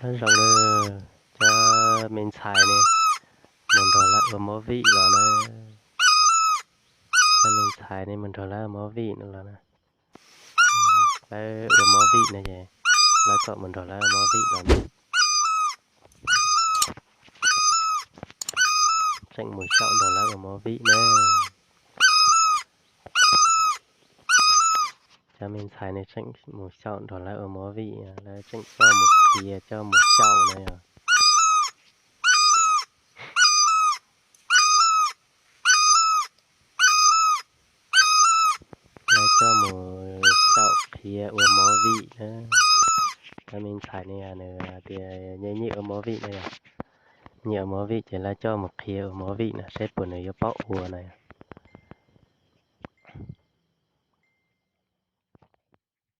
Zoo na, cov me ntxhais ne mus nrog lawv ua movie los na. Cov me ntxhais ne mus nrog lawv ua movie no los na. Lawv ua movie no ces lawv kom mus nrog lawv ua movie los na. Tseem mus xyaum nrog lawv ua movie na. Cov me ntxhais ne tseem mus xyaum nrog lawv ua movie, lawv tseem coj mus qhia coj mus xyaum na yog. Lawv coj mus xyaum qhia ua movie na. Cov me ntxhais ne nws tias nyiam ua movie na yog. Nyiam ua movie ces lawv coj mus qhia ua movie na seb puas nws yuav paub ua na.